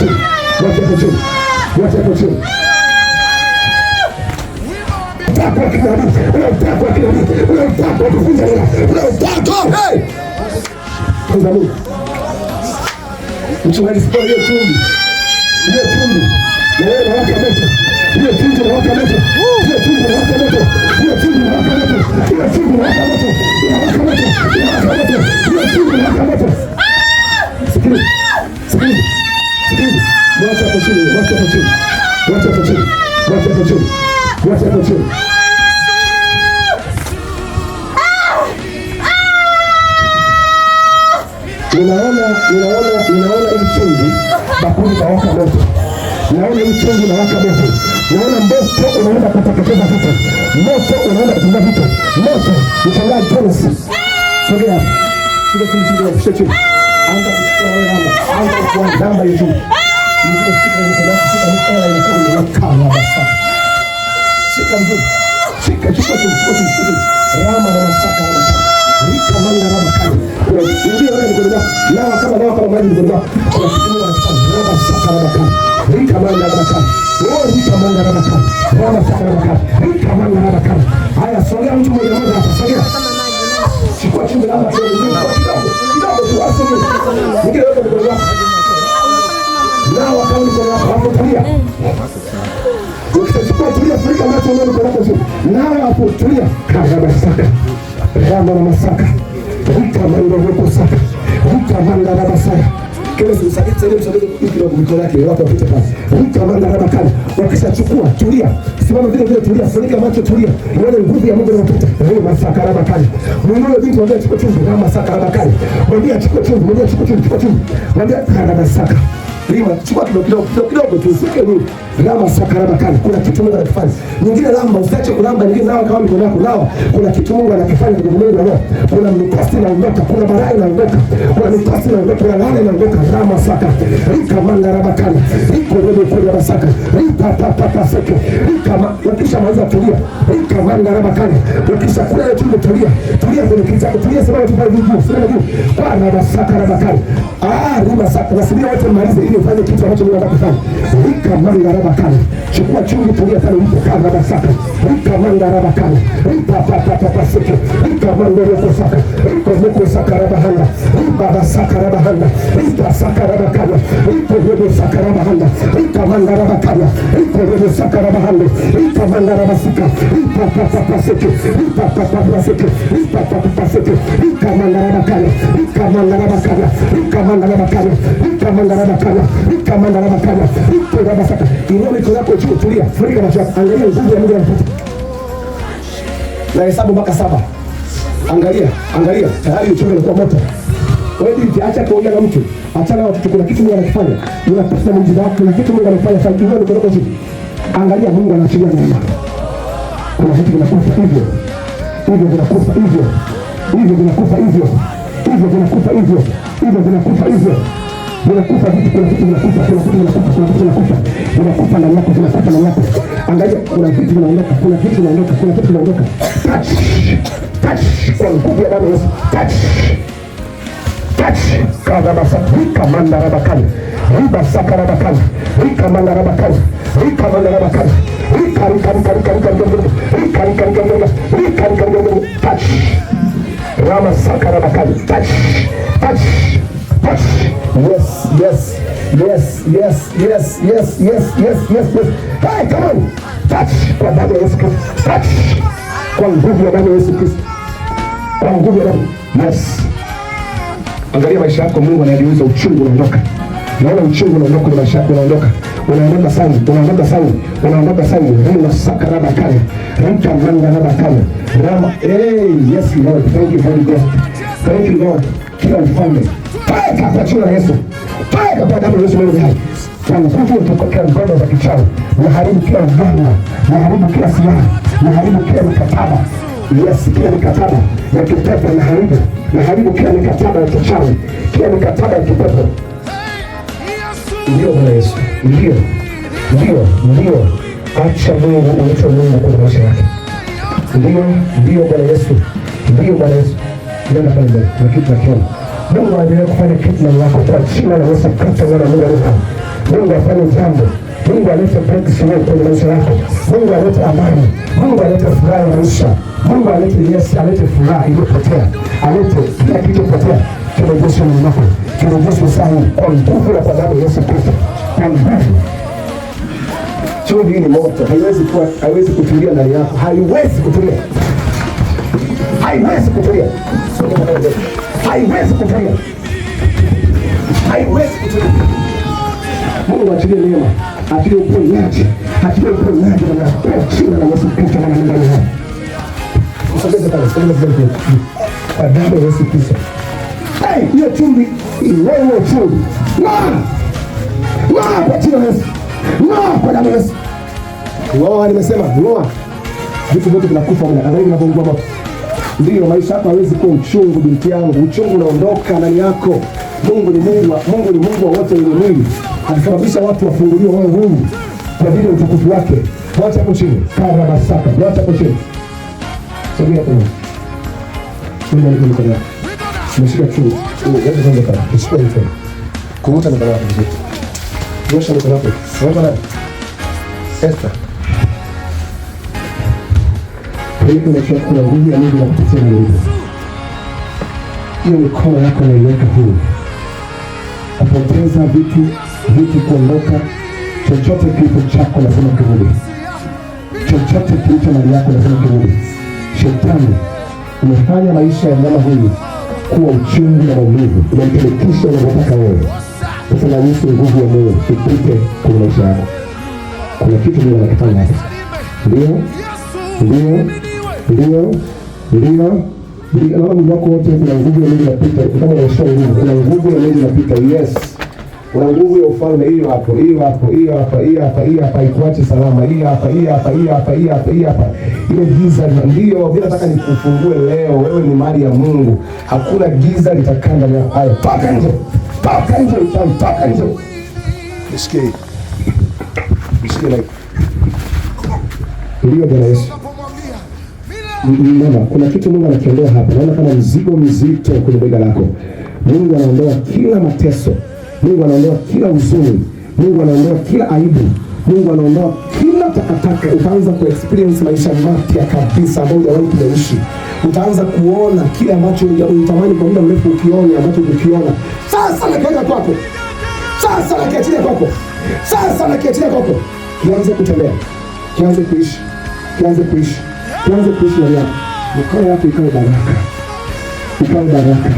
chini. Mwache hapo chini. Mwache hapo chini. Upako wa kinabii, ule upako wa kinabii, ule upako wa kuvunja nira, ule upako. Hey! Kwanza Mungu. Mchungaji Sipora, hiyo chumvi. Hiyo chumvi. Na wewe unawaka moto. Hiyo chumvi inawaka moto. Hiyo chumvi inawaka moto. Hiyo chumvi inawaka moto. Hiyo chumvi inawaka moto. Inawaka moto. Inawaka moto. Hiyo chumvi inawaka moto. Sikiliza. Sikiliza. Sikiliza. Mwacha hapo chini, mwacha hapo chini. Mwacha hapo chini. Mwacha hapo chini. Mwacha hapo chini. Ninaona hii chumvi bakuli inawaka moto. Naona hii chumvi inawaka moto. Naona moto unaenda kuteketeza vitu. Moto unaenda kuteketeza vitu. Moto, mchungaji Jones. Sogea hapa. Shika chini, chini, shika chini. Anza kuchukua wewe namba. Anza kuchukua namba hiyo chumvi. Shika mikono yako, shika mikono yako, inawaka basa. Shika mzuri. Shika, chukua chumvi, chukua chumvi, chukua chumvi. Rama na masaka rama kama. Rika manga rama kama. Kuna ingia wewe mikono yako. Nawa kama maji mikono yako. Kuna kitu Mungu anafanya. Rama saka rama kama. Rika manga rama kama. Oh, rika manga rama kama. Rama saka rama kama. Rika manga rama kama. Haya, sogea mtu mmoja mmoja hapa, sogea. Chukua chumvi hapa kidogo, kidogo, kidogo tu, asogee. Mwingine weka mikono yako. Nawa kama mikono yako, hapo tulia. Ukishachukua tulia, funika macho na mikono yako juu. Nawa hapo tulia. Karabasaka. Rama na masaka. Rika manda roko saka. Rika manda rabasaya. Kile simsaidie, msaidie, msaidie kidogo mikono yake watu wapite pale. Rika manda rabakana. Ukishachukua tulia. Simama vile vile tulia, funika macho tulia. Uone nguvu ya Mungu inapita. Rima saka rabakana. Mwinue binti mwambie achukue chumvi, rama saka rabakana. Mwambie achukue chumvi, mwambie achukue chumvi, chukua chumvi. Mwambie karabasaka. Rima, chukua kidogo kidogo kidogo kidogo tu, usike nini. Rama saka rabakana. Kuna kitu Mungu anakifanya. Nyingine lamba, usiache kulamba, nyingine nawa kama mikono yako nawa. Kuna kitu Mungu anakifanya kwenye ulimwengu wa roho. Kuna mikosi inaondoka, kuna balaa inaondoka, kuna mikosi inaondoka, kuna laana inaondoka. Rama saka. Rika manda rabakana. Riko robo kwa basaka. Rika pa pa pa seke. Rika ma, ukishamaliza tulia. Rika manda rabakana. Ukishakula hiyo chumvi tulia. Tulia kwenye kiti chako, tulia, simama tu pale juu, simama juu. Kwa rabasaka rabakana. Ah, rima saka. Nasubiri wote mmalize ili ufanye kitu ambacho Mungu anataka kufanya. Rika manda rabakana. Chukua chumvi, tulia pale ulipo. Karabasaka. Rika manda rabakana. Rika pa pa pa pa seke. Rika manda roko saka. Riko moko saka rabahanda. Rika basaka rabahanda. Rika saka rabakana. Riko robo saka rabahanda. Rika manda rabakana. Riko robo saka rabahanda. Rika manda rabasika. Rika pa pa pa seke. Rika pa pa pa seke. Rika pa pa pa seke. Rika manda rabakana. Rika manda rabakana. Rika manda rabakana. Rika manda rabakana. Rika manda rabakana. Riko rabasaka. Inua mikono yako juu, tulia. Funika macho yako. Angalia nguvu ya Mungu inapita. Na hesabu mpaka 7. Angalia, angalia, tayari uchungu unakuwa moto. Wewe binti, acha kuongea na mtu. Achana na watoto, kuna kitu Mungu anakifanya. Unapata muujiza wako, kuna kitu Mungu anafanya sasa. Inua mikono yako juu. Angalia Mungu anaachilia neema. Kuna vitu vinakufa hivyo. Hivyo vinakufa hivyo. Hivyo vinakufa hivyo. Hivyo vinakufa hivyo. Hivyo vinakufa hivyo. Vinakufa vitu, kuna vitu vinakufa, kuna vitu vinakufa, kuna vitu vinakufa. Vinakufa ndani yako, vinakufa ndani yako. Angalia, kuna vitu vinaondoka, kuna vitu vinaondoka, kuna vitu vinaondoka. Touch. Touch. Kwa nguvu ya damu ya Yesu. Touch. Touch. Karabasa. Rika manda rabakani. Riba saka rabakani. Rika manda rabakani. Rika manda rabakani. Rika rika rika rika rika rika rika rika rika rika rika rika rika rika. Touch. Rama saka rabakani. Touch. Touch. Touch. Yes, yes, yes, yes, yes, yes, yes, yes, yes, yes. Hey, come on. Touch. Kwa damu ya Yesu Kristo. Touch. Kwa nguvu ya damu ya Yesu Kristo. Kwa nguvu ya damu. Yes. Angalia maisha yako, Mungu anageuza uchungu unaondoka. Naona uchungu unaondoka kwenye maisha yako, unaondoka. Unaondoka sana, unaondoka sana, unaondoka sana. Rima saka raba kale. Rika manga raba kale. Rama, hey, yes Lord, thank you Holy Ghost. Thank you Lord. Kila ufalme. Toka kwa jina la Yesu. Toka kwa damu ya Yesu mwenye hai. Kwa nguvu kutoka kila ngome za kichawi. Naharibu kila uganga, naharibu kila silaha, naharibu kila mikataba. Yes, kila mikataba ya kipepo naharibu. Naharibu kila mikataba ya kichawi, kila mikataba ya kipepo. Ndio Bwana Yesu, ndio, ndio, ndio. Acha Mungu uitwe Mungu kwenye maisha yake. Ndio, ndio Bwana Yesu, ndio Bwana Yesu. Nenda pale mbele, kuna kitu nakiona. Mungu anaendelea kufanya kitu ndani yako kwa jina la Yesu Kristo mwana wa Mungu aliye hai. Mungu afanye jambo. Mungu alete breakthrough kwenye maisha yako. Mungu alete amani. Mungu alete furaha ya maisha. Mungu alete, yes, alete furaha iliyopotea. Alete kila kilichopotea kirejeshwe ndani mwako. Kirejeshwe saa hii kwa nguvu na kwa damu ya Yesu Kristo. Kwa nguvu. Chumvi hii ni moto, haiwezi kutulia ndani yako, haiwezi kutulia, haiwezi kutulia, haiwezi kutulia, haiwezi kutulia. Mungu achilie neema, achilie uponyaji, achilie uponyaji na kwa jina la Yesu Kristo na Mungu aliye hai. Msogeze pale, sogeza kidogo kwa damu ya Yesu Kristo. Hey, hiyo chumvi, wewe chumvi. Ng'oa! Ng'oa kwa jina la Yesu. Ng'oa kwa damu ya Yesu. Ng'oa, nimesema ng'oa. Vitu vyote vinakufa mna, angalia vinavyoungua moto. Ndiyo, maisha yako hawezi kuwa uchungu, binti yangu. Uchungu unaondoka ndani yako. Mungu ni Mungu wa wote wenye mwili. Akisababisha watu wafunguliwe wawe huru kwa ajili ya utukufu wake. Wacha hapo chini. Karabasaka. Wacha hapo chini. Sogea hapo. Mimi niko mikono yako. Umeshika chungu. Wewe kwanza kama. Shika hiyo tena. Kunguta mikono yako vizuri. Nyosha mikono yako. Unaona nani? Esther. Hiyo kuna nguvu ya Mungu ya kutetea mwili. Hiyo mikono yako naiweka huru. Kupoteza vitu, vitu kuondoka, chochote kilicho chako nasema kirudi. Chochote kilicho mali yako nasema kirudi. Shetani, umefanya maisha ya mama huyu kuwa uchungu na maumivu, umemtumikisha unavyotaka wewe. Sasa naruhusu nguvu ya Mungu ipite kwenye maisha yako. Kuna kitu Mungu anakifanya hapa. Ndio, ndio, ndio, ndio, ndio. Naona mwili wako wote kuna nguvu ya Mungu inapita. Kama unaisha nguvu, kuna nguvu ya Mungu inapita. Yes. Kuna nguvu ya ufalme hiyo hapo, hiyo hapo, hiyo hapa, hiyo hapa, hiyo hapa, ikuache salama. Hiyo hapa, hiyo hapa, hiyo hapa, hiyo hapa, hiyo hapa. Ile giza ndio mimi nataka nikufungue leo. Wewe ni mali ya Mungu. Hakuna giza litakaa ndani yako. Haya, toka nje. Toka nje, uchawi, toka nje. Nisikie. Nisikie like. Ndio Bwana Yesu. Mama, kuna kitu Mungu anakiondoa hapa. Naona kama mzigo mzito kwenye bega lako. Mungu anaondoa kila mateso. Mungu anaondoa kila huzuni. Mungu anaondoa kila aibu. Mungu anaondoa kila takataka. Utaanza ku experience maisha mapya kabisa ambayo hujawahi kuyaishi. Utaanza kuona kile ambacho ulitamani kwa muda mrefu ukione, ambacho ukiona sasa nakiweka kwako, sasa nakiachilia kwako, sasa nakiachilia kwako. Kianze kutembea, kianze kuishi, kianze kuishi, kianze kuishi ndani yako. Mikono yako ikawe baraka, ikawe baraka,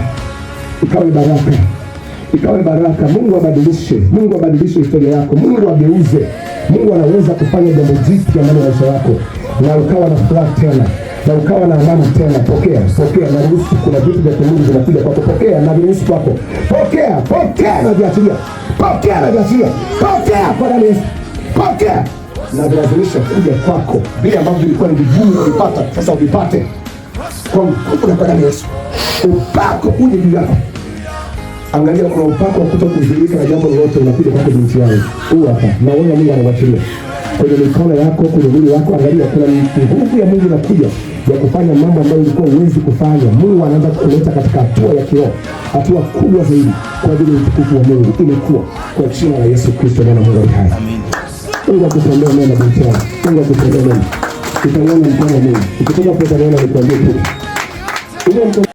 ikawe baraka, ikawe baraka. Mungu abadilishe, Mungu abadilishe historia yako, Mungu ageuze. Mungu anaweza kufanya jambo jipya ndani ya maisha yako, na ukawa na furaha tena, na ukawa na amani tena. Pokea, pokea na ruhusu. Kuna vitu vya kimungu vinakuja kwako, pokea na viruhusu kwako. Pokea, pokea na viachilia, pokea na viachilia, pokea kwa damu ya Yesu, pokea na vilazimisha kuja kwako, vile ambavyo vilikuwa ni vigumu kuvipata, sasa uvipate kwa nguvu na kwa damu ya Yesu. Upako uje juu yako. Angalia, kuna upako wa kutokuzuilika na jambo lolote unakuja kwako, binti yangu. Huu hapa naona Mungu anauachilia kwenye mikono yako, kwenye mwili wako. Angalia, kuna nguvu ya Mungu inakuja ya kufanya mambo ambayo ulikuwa huwezi kufanya. Mungu anaanza kukuleta katika hatua ya kiroho, hatua kubwa zaidi kwa ajili ya utukufu wa Mungu. Imekuwa kwa jina la Yesu Kristo, Bwana Mungu aliye hai. Mungu akutendee mema, binti yangu. Mungu akutendee mema. Utauona mkono wa Mungu. Ukitoka hapo utaniona nikuambie kitu. Ile mkono